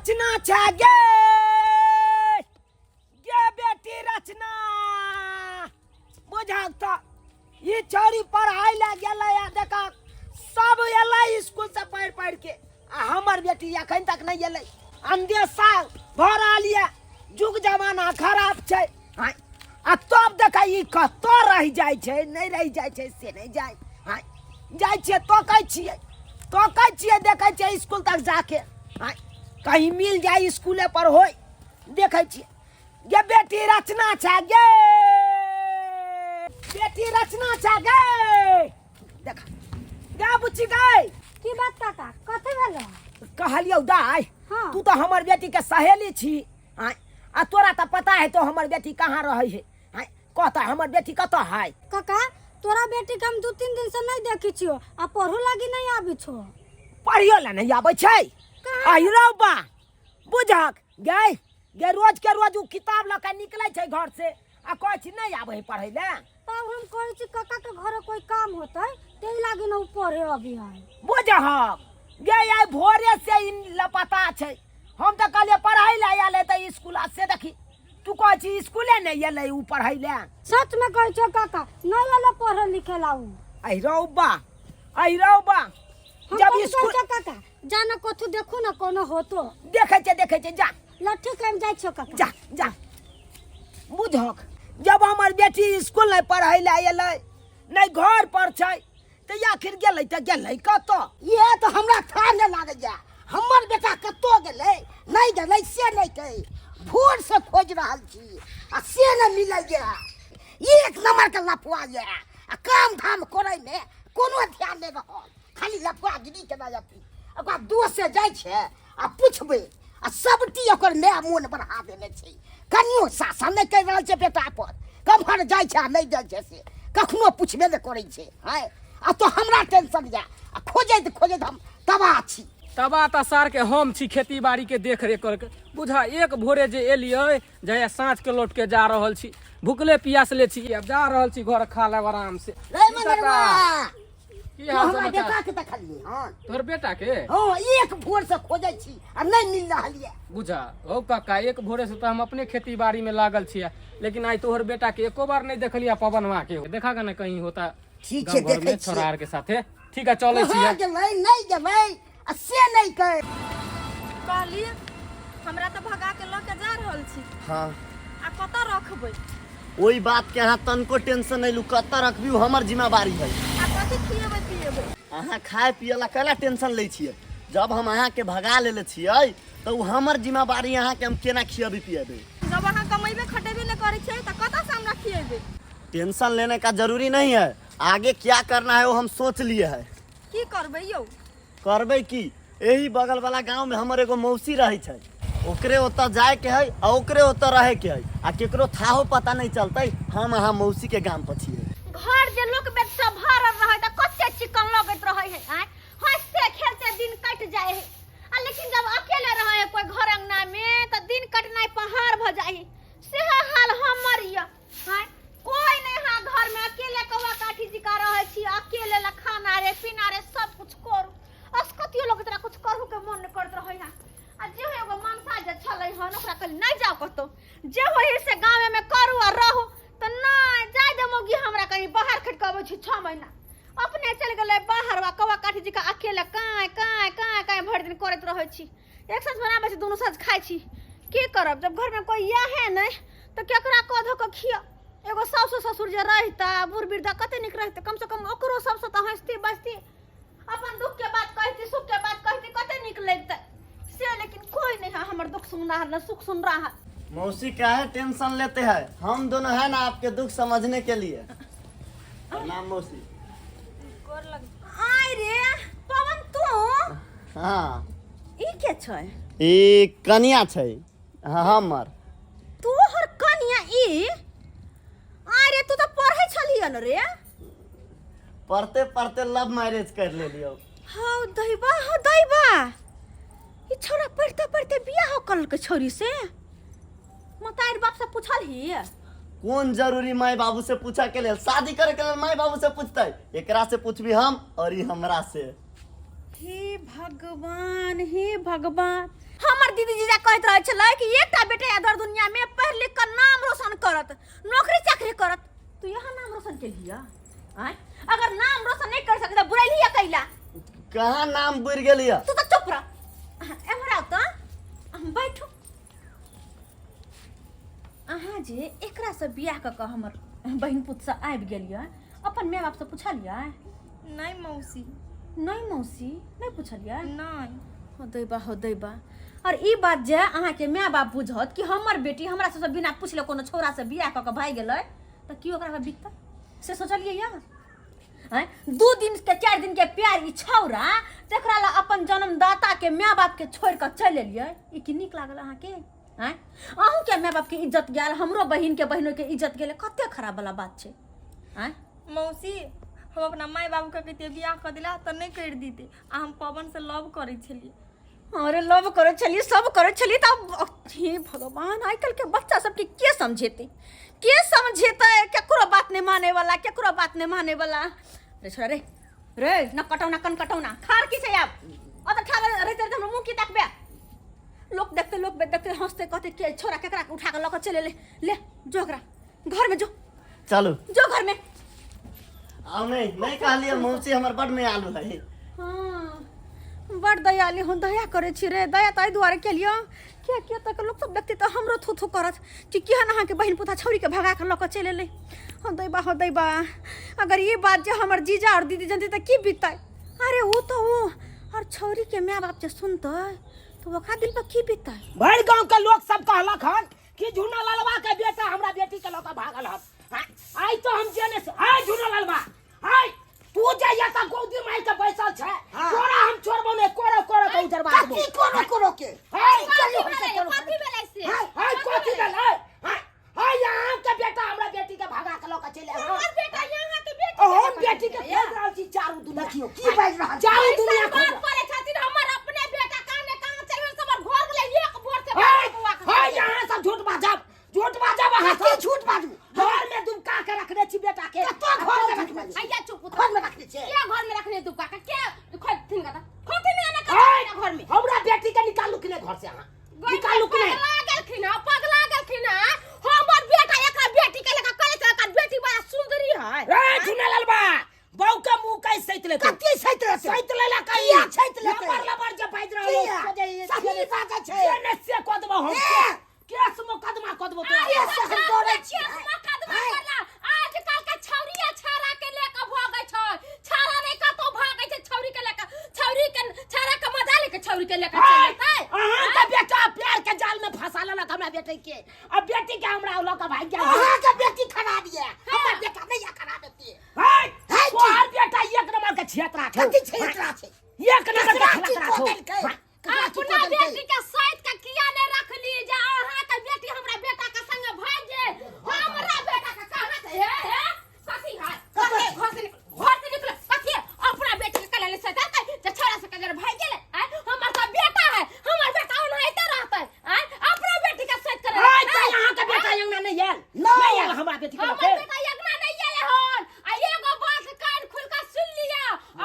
रचना छै गे, गे बेटी रचना, बुझल तऽ ई छौड़ी पढ़ाइ लए गेलै आ देखा सब एलै स्कूल से पढ़ि पढ़ि के आ हमर बेटी एखन तक नहि एलै। अंदेशा भऽ रहल यऽ, जुग जमाना खराब छै। आँय, आ तब देखै ई कतऽ रहि जाइ छै, नहि रहि जाइ छै से नहि जाइ। आँय, जाइ छियै तकै छियै, तकै छियै, देखै छियै स्कूल तक जाके। आँय, कहीं मिल जाय स्कूले पर होय, देखै छियै। गे बेटी रचना छै गे, बेटी रचना छै गे, देख गे बुच्ची गे। की बात काका, कथी भेलो? कहलियौ दाइ। हाँ। तू तऽ हमर बेटी के सहेली छी। आँय, आ तोरा तऽ पता है तो हमर बेटी कहाँ रहै है। आँय, कहता हमर बेटी कतऽ है? काका, तोरा बेटी के हम 2-3 दिन से नहीं देखी छियो आ पढ़ो लागी नहीं आबी छो। पढ़ियो ला नहीं आबै छै? कहाँ? आइ रौ बा, बुझक गे, गे रोज के रोज उ किताब लऽ के निकलै छै घर से आ कहै छी नहीं आबै है पढ़ै ले। तब हम कहै छी काका के घरे कोई काम होतै तै लागी न उ पढ़े अभी है। बुझहक गे, आइ भोरे से ई लापता छै। हम तऽ कहलियै पढ़ै ले आयल हेतै स्कूल, आ से देखी तू कहै छी स्कूले नहि एलै उ पढ़ै ले। सच में कहै छियो काका, नहीं एलै पढ़े लिखे ला उ। अहि रौ बा, अहि रौ बा। हम जब कथी स्कूल कहै छियो काका, जा न कथू देखू न कोनो होतो। देखै छियै, देखै छियै, जा। ल ठीक है, हम जाइ छियो काका। जा जा। बुझहक जब हमर बेटी स्कूल नहि पढ़ै ले एलै, नहि घर पर छै, तऽ आखिर गेलै तऽ गेलै कतऽ? इएह तऽ हमरा थाह नहि लागैए, हमर बेटा कतऽ गेलै नहि गेलै से नहि कहि। भोरसँ खोजि रहल छी आ से नहि मिलैए। एक नम्बरके लफुआ यऽ आ काम धाम करैमे कोनो ध्यान नहि रहल, खाली लफुआगिरी केना अथी। ओकरा दोस्त से जाइ छै आ पुछबै आ सबटी ओकर माय मोन बढ़ा देने छै। कनियो शासन नहि करि रहल छै बेटा पर। कम्हर जाइ छै आ नहि जाइ छै से कखनो पुछबे नहि करै छै। आँय, आ तो हमरा टेंशन यऽ आ खोजैत खोजैत हम तबाह छी। तबाह तऽ सारके हम छी खेती बाड़ी के देख रेख करके। बुझा एक भोरे जे एलियै जहिया साँझ के लौट के जा रहल छी, भुखले प्यासले छी, आब जा रहल छी घर खा लेब आराम से। रे मनोरमा, की तू हाल हमरा समाचार? बेटा के देखलियै हन? तोहर बेटा के? हँ, एक भोर से खोजै छी आ नहि मिल रहल यऽ। बुझा हौ काका, एक भोरे से तऽ हम अपने खेती बाड़ी में लागल छियै, लेकिन आइ तोहर बेटा के एको बार नहीं देखलियै। पवनवा के देखा ने कहीं होता ठीक छै, गाँव घर में देखै छियै। छोरा आर के साथे। ठीक है, चलै कहाँ छियै। गेलै नहि गेलै आ से नहि कह। कहली हमरा तऽ भगा के लऽ के जा रहल छी। हाँ। आ कतऽ रखबै? ओहि बात के अहाँ तनको टेंशन नहीं लू, कतऽ रखबी ओ हमर जिम्मेवारी है। आ कथी खिएबै पिएबै? अहाँ खाए पिए ला कैला टेंशन लै छियै? जब हम अहाँके भगा लेले छियै तऽ ओ हमर जिम्मेवारी, अहाँके हम केना खियेबै पिएबै। जब अहाँ कमेबे खटेबे नहि करै छियै तऽ कतऽ से हमरा खिएबै? टेंशन लेने का जरूरी नहीं है, आगे क्या करना है वो हम सोच लिए है। की करबै यौ? करबै की, एही बगल वाला गांव में हमर एगो मौसी रहै छै, ओकरे ओतऽ जाय के है आ ओकरे ओतऽ रहे के है आ केकरो थाहो पता नहीं चलतै हम अहाँ मौसी के गाम पर छियै। घर जे लोक बेद सब भरल रहै तऽ कते चिकन लगैत रहै है। आँय, हंसते खेलते दिन कटि जाइ है, आ लेकिन जब अकेले रहै है कोई घर अंगना में तऽ दिन कटनाइ पहाड़ भऽ जाइ है। सेह हाल हमर यऽ। आँय, कोई नहीं है घर में, अकेले कौआ काठी जिका रहै छी, अकेले ला खाना रे पीना रे सब कुछ करू। असकतियो लगैत रहे, कुछ करहु के मन नहीं करत रहै है। आ जे हो एगो मनसा जे छलै हन, ओकरा कहली नहीं जाओ कतौ, जे होय है से गाँवे में करू आ रहू, तऽ नहीं जाय दे मौगी हमरा कहीं बाहर खटि के अबै छी 6 महीना। अपने चलि गेलै बाहर वा कौआ काठी जिका अकेले काँय काँय काँय काँय भरि दिन करैत रहै छी। एक साँझ बनाबै छी, दुनू साँझ खाइ छी। की करब जब घर में कोई इएह नहीं तऽ केकरा कऽ धऽ कऽ खिया। एगो सासु ससुर जे रहिता बूढ़ वृद्धा कते नीक रहिते, कम से कम ओकरो सबसँ तऽ हँसती बजती, अपन दुख के बात कहती, सुख के बात कहती, कते नीक लगतै से। लेकिन कोई नहीं है हमर दुख सुन रहा न सुख सुन रहा है। मौसी काहे टेंशन लेते हैं, हम दोनों है ना आपके दुख समझने के लिए। प्रणाम मौसी। आय रे पवन तू? हाँ। ई के छै? ई कनिया छै हमर। तोहर कनिया ई? आय रे, तू तऽ पढ़ै छलियै न रे? पढ़ते पढ़ते लव मैरिज कर लेलियो। हौ दैबा, हौ दैबा, ई छौड़ा पढ़ते पढ़ते बियाह करलकै छौड़ी से। मतारि बाप से पूछल ही? कोन जरूरी माय बाबू से पूछा के लेल? शादी करे के लेल माय बाबू से पूछते? एकरा से पूछबी हम और ई हमरा से। हे भगवान, हे भगवान, हमर दीदी जीजा कहैत रहै छलै कि एकटा बेटा अदर दुनिया में पढ़ लिख कर नाम रोशन करत, नौकरी चाकरी करत। तू यहाँ नाम रोशन केलिया आय? अगर नाम रोशन नहीं कर सकता बुराई कैला। कहाँ नाम बुर गेलिया? तू तो चुप रह। एम्हर आउ तो हम बैठू। अहाँ जे एकरा से बियाह कऽ कऽ हमर बहिन पुत से आबि गेलियै, अपन माय बाप से पुछलियै? नहीं मौसी। नहीं मौसी, नहीं पुछलियै? नहीं। हो दैबा, हो दैबा। और ई बात जे अहाँके माय बाप बुझत कि हमर बेटी हमरा सबसँ बिना पुछले कोनो छौड़ा से बियाह कऽ कऽ भागि गेलै तऽ की ओकरा पर बिततै, से सोचलियै या? आँय, 2 दिन के 4 दिन के प्यार ई छौड़ा तकरा ला अपन जन्मदाता के माय बाप के छोड़ि कऽ चलि एलियै, ई की नीक लागल अहाँके? आँय, अहूँके माय बाप के इज्जत गेल, हमरो बहिन के बहिनो के इज्जत गेलै, कते खराब वाला बात छै। आँय मौसी, हम अपना माय बाबू के कहितियै बियाह कऽ दिला तऽ नहि करि दितै, आ हम पवन से लव करै छलियै। अरे लव करै छलियै, सब करै छलियै, तऽ हे भगवान, आइ काल्हि के बच्चा सबके के समझेतै, के समझेतै? केकरो बात नहि माने वाला, केकरो बात नहि माने वाला। रे छोरा रे, रे न कटौना कन कटौना खार की छै आब अत ठार रहते रहते हमर मुँह की तकबे? लोक देखते, लोक देखते हंसते, कहते के छोरा केकरा के उठा के लऽ के चले ले, ले जो ओकरा घर में जो। चलू जो घर में। आउ नहीं, नहीं कहलिए मौसी हमर बड में आलू है। हाँ, बड़ दयालु हूँ, दया करे छी रे, दया तऽ एहि दुआरे केलियो किया किया तक लोक सब देखते तऽ हमरो थू थू करत कि केहन अहाँके बहिन पुता छौड़ी के भगा के लऽ के चलि एलै। हँ दैबा, हँ दैबा, अगर ई बात जे हमर जीजा और दीदी जनती तऽ की बीततै? अरे ओ तऽ ओ और छौड़ी के माय बाप जे सुनतै तऽ ओकरा दिल पर की बीततै? भरि गांव के लोक सब कहलक हन कि झूना ललवा के बेटा हमरा बेटी के लऽ के भागल हन। आइ तो हम जेने से आइ झूना ललवा, आइ तू जाइया त गोदी माई के बैसल छै, तोरा हम छोड़बो नै, कोरो कोरो के उजरवा देबो। कथी कोरो कोरो के? हाय, की करियो हम सब कोरो कथी भेलै से? हाय, हाय, कथी भेलै? हाय, हाय, यहाँ के बेटा हमरा बेटी के भगा के लऽ के चलि आयल। हमर बेटा यहाँ के बेटी हम बेटी के खोज रहल छी चारू दुनिया। देखियो की बाजि रहल छै। चारू दुनिया ऐसन बात खोज। करै छथिन, हमर अपने बेटा कहाँ कहाँ चलि गेल, हमर घर गेलै एक भोर से हाय, बौआ के हाय, यहाँ सब झूठ बाजब, झूठ बाजब अहाँ कथी सब। झूठ बाजू? घर में दुबका के रखने छी बेटा के। कतऽ घर में रखने छी? हैया चुप, घर में रखने छी। के घर में रखने दुबका के? के खोजथिन कतऽ? खोजथिन ना हाय, कतऽ घर में? हमरा बेटी के निकालू कि नहीं घर से? अहाँ निकालू कि नहीं? पगला गेलखिन हँ, पगला गेलखिन हँ। हमर बेटा एकरा बेटी के लेकर करै छै, एकर बेटी बड़ा सुंदरी है। रे झुना ललबा, बहू के मुंह कै सैत लेतै? कथी सैत लेतै? सैत लेला कै? किया सैत लेतै? लबर लबर जे बाजि रहल किया? हो, जे सही बाजै छै। जे ने से कऽ देबौ हम। ए! केस मुकदमा कऽ देबौ तोरा। केस से हम डरै छी। केस मुकदमा करला। आजकल के छौरिया छाड़ा के लेके भागै छै, छाड़ा नहि कतौ भागै छै छौरी के लेके, छौरी के छाड़ा के मजा लेके छौरी के लेके चलि जेतै। अहाँ के बेटा प्यार के जाल में फंसा लेलक हमरा बेटी के, अब बेटी के हमरा लऽ के भागि गेल। अहाँ के बेटी खराब ये, हमर बेटा नहि ये खराब एते। हे, हे, तोहर बेटा एक नंबर के छेतरा छौ। कथी छेतरा छै? एक नंबर के ककरा की छेतरा कऽ छौ। देलकै? ककरा की अपना कऽ देलकै? बेटी के सैत के किया नहीं रखली जे अहाँ के बेटी हमरा बेटा के संग भागि गेल? हमरा बेटा के कहाँ से हे हे कथी है? कथी घर से निकल, घर से निकल, कथी है? अपना बेटी के कले से जाते जे छोरा से कजर भागि गेल। आय हमर तो बेटा है, हमर बेटा ओनाहिते रहतै। आय अपना बेटी के सैत करे। आय तऽ अहाँ के बेटा अंगना नहि आयल, नहि आयल हमरा बेटी के हमर लऽ के। बेटा अंगना नहि आयल हन। आ एगो बात कान खुल के सुन लिया,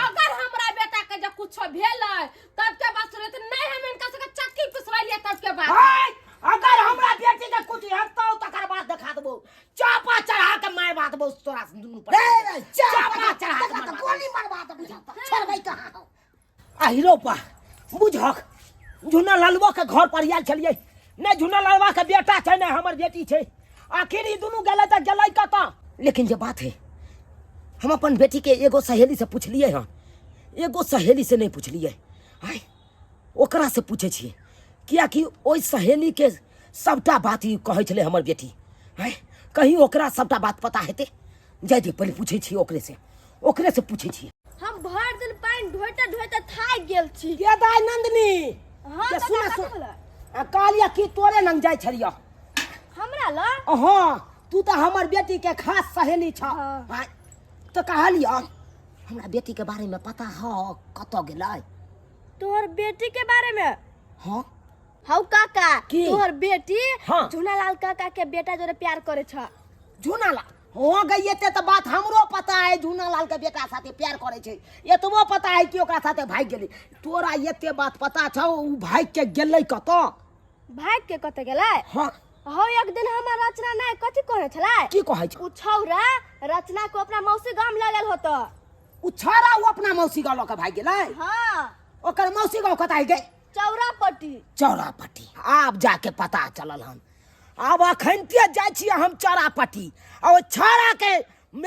अगर हमरा बेटा के जे कुछो भेलै तब के बात सुनत नहीं, हम इनका सबके चक्की पिसवा लिया तब के बात। हाय, अगर हमरा बेटी के कुछ हेतौ तकर बाद देखा देबौ, चापा चढ़ा के मारबा देबौ तोरा दुनू पर। रे रे, चापा चढ़ा के तकरा तऽ मारबा। गोली मरबा देबौ, छोड़बै कहाँ हौ? आ हीरो पा बुझक, झुना ललबो के घर पर आयल छलियै, नहि झुना ललबा के बेटा छै नहि हमर बेटी छै, आखिर ई दुनू गेलै तऽ गेलै कतऽ? लेकिन जे बात है, हम अपन बेटी के एगो सहेली से पुछलियै हन, एगो सहेली से नहि पुछलियै, आय ओकरा से पूछै छियै, कियाकि ओहि सहेली के सबटा बात ई कहै छलै हमर बेटी। आय कहीं ओकरा सबटा बात पता हेतै, जाय दे पहिले पूछै छियै ओकरे से, ओकरे से पूछै छियै। हम भरि दिन पानि ढोइते ढोइते थाकि गेल छी। के दाय नंदनी? हाँ, के काका, सुना, कथी सुन। भेलै? आ कहलियै कि तोरे लग जाइ छलियै। हमरा लग? हाँ, तू तऽ हमर बेटी के खास सहेली छ। हाँ। हाँ, तऽ कहलियै हमरा बेटी के बारे में पता ह कतऽ गेलै? तोहर बेटी के बारे में? हाँ। हौ काका, की? तोहर बेटी हाँ। झूनालाल काका के बेटा जोरे प्यार करे छ। झूनालाल? हो गई एते तऽ बात हमरो पता है झूना लाल के बेटा साथे प्यार करै छै एतबो पता है कि ओकरा साथे भागि गेलै तोरा एते बात पता छौ उ भागि के गेलै कतऽ भाग के कतऽ गेलै हाँ हौ एक दिन हमर रचना नहि कथी कहने छलै की कहै छौ उ छौरा रचना को अपना मौसी गाम लऽ गेल होतो उ छौरा उ अपना मौसी गाँव लऽ के भागि गेलै हाँ ओकर मौसी गाँव कतऽ गेल चौरापट्टी चौरापट्टी आब जाके पता चलल हन आब अखनते जाइ छियै हम चौरापट्टी आ ओहि छौराके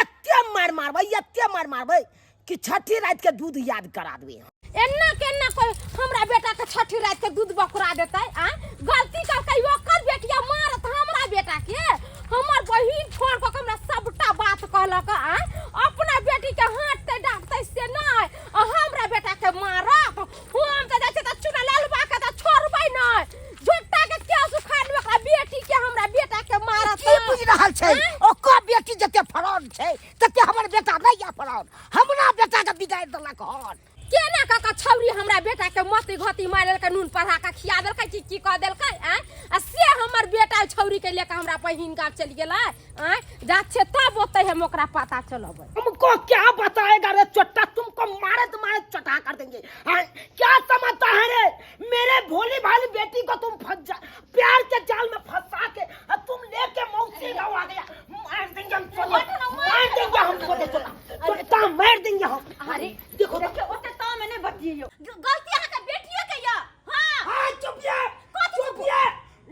एते मारि मारबै एते मारि मारबै कि छठी राति के दूध याद करा देबै हम। एन्ना केन्ना कोई हमरा बेटा के छठी रात के दूध बकरा देतै आ गलती करकै ओकर बेटिया मारत हमरा बेटा के हमर बहिन फोन कऽ के हमरा सबटा बात कहलक आ अपना बेटी के हाँटतै डाँटतै से नहि आ हमरा बेटा के मारत हम तऽ जाइ छियै तऽ चुना लालबा के तऽ छोड़बै नहि झोटा के केस उखाड़ लेबै ओकरा बेटी के हमरा बेटा के मारत की बुझि रहल छै ओकर बेटी जते फरौन छै तते हमर बेटा नहि या फरौन हमरा बेटा के बिगाड़ि देलक हन केना कऽ कऽ छौरी हमरा बेटा के मती घती मारि देलकै नून पढ़ा कऽ खिया देलकै की की कऽ देलकै आँय आ से हमर बेटा छौरी के लेके हमरा बहिन गाँव चलि गेलै आँय जा छियै तब ओतै हम ओकरा पता चलबै हमको क्या बताएगा रे चोट्टा तुमको मारे तुम्हारे चटा कर देंगे हाँ? क्या समझता है रे मेरे भोली भाली बेटी को तुम फंस जा प्यार के जाल में फंसा के और तुम लेके मौसी गाँव आ गया मार देंगे हम चलो मार देंगे हमको रे चोट्टा चोट्टा मार देंगे हम अरे देखो देखियौ ओते ताव में नहि बतियौ गलती अहाँके बेटियो के यऽ हाँ हाँ चुप ये चुप ये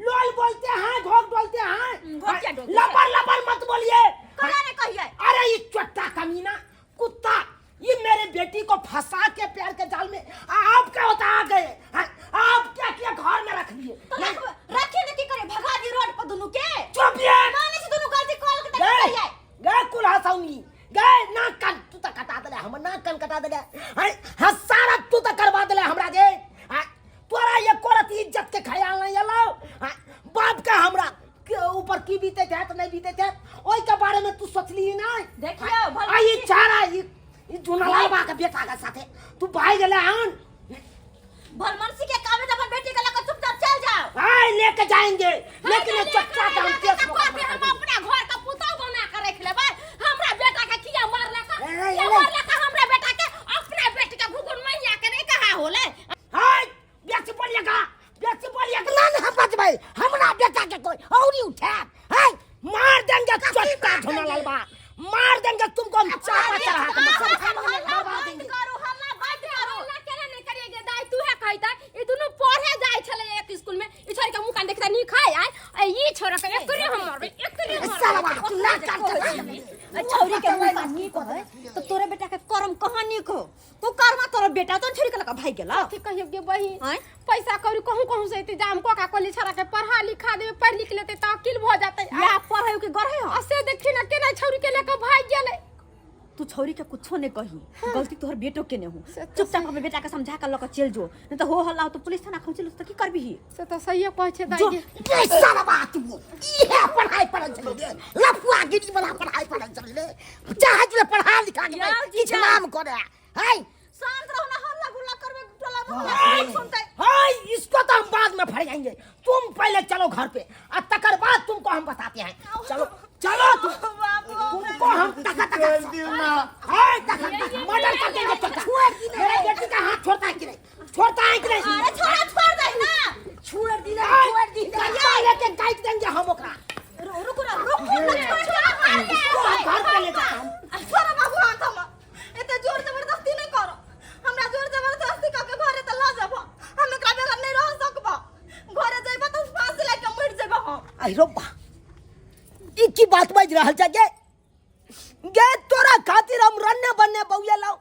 लोल बोलते हैं घोक बोलते हैं घोकिया डोलते लपर लपर मत बोलिए कहिया ने कहियै अरे ये चट्टा कमीना कुत्ता ये मेरे बेटी को फंसा के प्यार के जाल में आप क्या होता आ गए हाँ? आप क्या किया घर में रख लिए तो रखिए ने की करे भगा दी रोड पर दुनू के चुप ये माने से दुनू गलती कॉल के गए कहियै गए कुल हंसाऊंगी गए नाक कान तू तो कटा दिले हमर नाक कान कटा दिले हैं हाँ सारा तू तो करवा दिले हमरा गे हाँ तोरा ये कोरत इज्जत के ख्याल नहीं अलाओ हाँ बाप का हमरा के ऊपर की बीते थे तो नहीं बीते थे ओई के बारे में तू सोचली नहीं देखियो, भल- आई चारा ई ई जुनलाबा के बेटा के साथे तू भाई गेले हन भलमनसी के काम है तो अपन बेटी के लगा चुपचाप चल जाओ हाय लेके जाएंगे लेकिन ये चच्चा का हम केस कहते हम अपना घर का पुतौ बना के रख लेबै हमरा बेटा के किया मारलक ए, ए, किया ए। मारलक हमरा बेटा के अपना बेटी के घुघुन मैया के नहीं कहा होले हाय बेसी बोलिएगा बेसी बोलिएगा ना ना हम बचबै हमरा बेटा के कोई औरी उठायत है मार देंगे चट्टा झुना ललबा मार देंगे तुमको हम चापा चढ़ा के मरवा बंद देंगे करू हल्ला बंद करू हल्ला केना नहीं करिए दाई तू है कहता ई दुनू पढ़े जाय छले एक स्कूल में ई छोड़ के मुंह कान देखता नी खाय आय आ ई छोड़ के एकरे हम मारबै एकरे हम साला तू ना कान के छौरी के मुंह कान नीक होय तो तोरे बेटा के कर्म कहाँ नीक हो तू कर्मा तोरे बेटा तो छोड़ी के लगा भाई गेला कथी कहियो गे बहिन आँय? पैसा कौड़ी कहूँ कहूँ से इंतजाम कऽ कऽ कहली छोरा के पढ़ा लिखा देबै पढ़ लिख लेतै तऽ अकिल भऽ जेतै या पढ़े के गढ़े हो आ से देखी ना केना छौरी के लेके भागि गेलै तू छौरी के कुछो नहीं कही गलती तोहर बेटो के नहीं हो चुपचाप अपने बेटा के समझा के लऽ के चल जो नहीं तो हो हल्ला हो तो पुलिस थाना खोज तो की करबी से तऽ सहिए कहै छै दाइ जो। गे ये साला बात वो इहे पढ़ाई पढ़ल चली रे लफुआ गिरी वाला पढ़ाई पढ़ल चली रे चाहे जे पढ़ा लिखा के यार भाई किछु जीजा। नाम करे है शांत रहो ना हल्ला गुल्ला करबे टोला मोहल्ला सब सुनतै हाय इसको तो हम बाद में फड़ेंगे तुम पहले चलो घर पे और तकर बाद तुमको हम बताते हैं चलो चलो तुम तुमको हम तका तका हाय तका तका मर्डर कर देंगे चचा मेरे बेटी का हाथ छोड़ता है कि नहीं छोड़ता है कि नहीं अरे छोड़ा छोड़ दे ना छोड़ दी छोड़ दी गट्टा लेके काट देंगे हम ओकरा रुक ना रुक ना छोड़ दे इसको हम घर पे ले जाते हैं छोड़ा बाबू हाथ हम एते जोर जबरदस्ती नहीं करो हमरा जोर जबरदस्ती कऽ के घरे तऽ लऽ जेबो हम एकरा बगैर नहीं रह सकबो घरे जेबो तऽ फांसी लग के मरि जेबो हम अरे बा ई की बात बाजि रहल छै गे गे तोरा खातिर हम रन्ने बन्ने बौए लाओ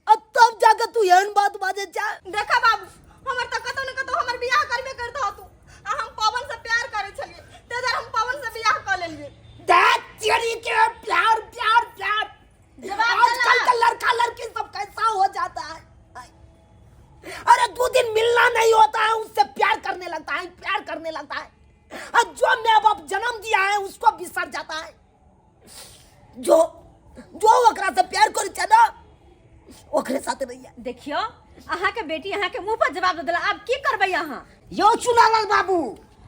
अब तब जाके तू एहन बात बाजे छै देखा बाबू हमर तऽ कतौ ने कतौ हमर बियाह करबे करतौ तू आ हम पवन से प्यार करै छलियै ताहि दुआरे हम पवन से बियाह कऽ लेलियै that तेरी के प्यार प्यार प्यार जवाब आजकल देला। का लड़का लड़की सब कैसा हो जाता है अरे दो दिन मिलना नहीं होता है उससे प्यार करने लगता है प्यार करने लगता है और जो मैं बाप जन्म दिया है उसको बिसर जाता है जो जो ओकरा से प्यार करे छै ना ओकरे साथ रहिए देखियो अहाँ के बेटी अहाँ के मुंह पर जवाब दे देला अब की करबै अहाँ यौ चुनालाल बाबू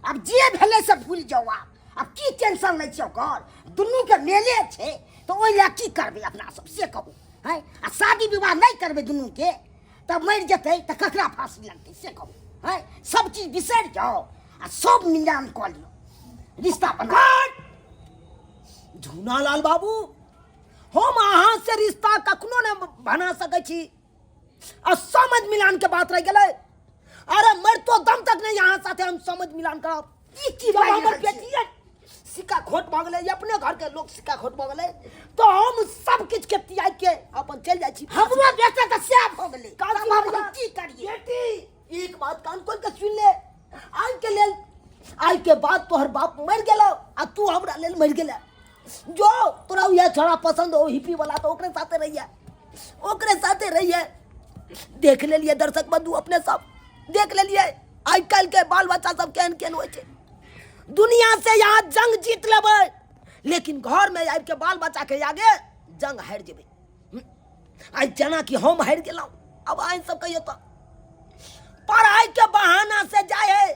अब जे भेलै से भूल जाओ आप आब की टेंशन लै छियै ओकर दुनूके मेले छै तऽ ओहि लए की करबै अपना सब से कहू हैं आ शादी विवाह नहि करबै दुनूके तऽ मरि जेतै तऽ ककरा फाँसी लगतै से कहू हैं सब चीज बिसरि जाउ आ सब मिलान कऽ लियौ रिश्ता बना झूनालाल बाबू हम अहाँ से रिश्ता कखनो नहि बना सकै छी आ समझ मिलान के बात रह गेलै अरे मर तो दम तक नहीं यहाँ साथे हम समझ मिलान करब ई की जब बाजि हमर रहल छी? बेटी सिक्का खोट भऽ गेलै अपने घर के लोग सिक्का खोट भऽ गेलै तो हम सब किछु के त्याग के अपन चलि जाइ छी हमरो बेटा तऽ सएह भऽ गेलै कान तब हम सुन की करियै बेटी एक बात कान खोल के सुन ले आइ के लेल आइ के बाद तोहर बाप मरि गेलो आ तू हमरा लेल मरि गेले जो तोरा उएह छोड़ा पसंद हो हिप्पी वाला तो ओकरे साथे रहिए ओकरे साथे रहिए देख लेलिए दर्शक बंधु अपने सब देख लेलिए आइ काल्हि के बाल बच्चा सब केहन केहन होइ छै दुनिया से यहाँ जंग जीत लेबै लेकिन घर में आबि के बाल बच्चा के आगे जंग हारि जेबै आइ जेना कि हम हारि गेलहुँ अब आइ सब कहियो तऽ पढ़ाई के बहाना से जाए है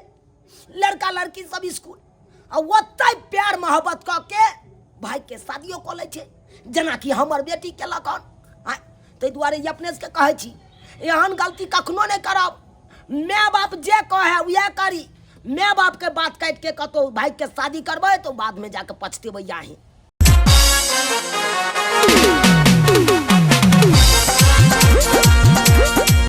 लड़का लड़की सब स्कूल आ ओतहि प्यार मोहब्बत कऽ के भाई के शादियो कऽ लै छै जेनाकि हमर बेटी केलक हन आँय ताहि दुआरे ई अपने सबके कहै छी एहन गलती कखनो नहि करब माय बाप जे कहै उएह करी माय बापके बात काटि के कतहु भाइके शादी करबै तऽ बादमे जाके पछतेबै अहीँ।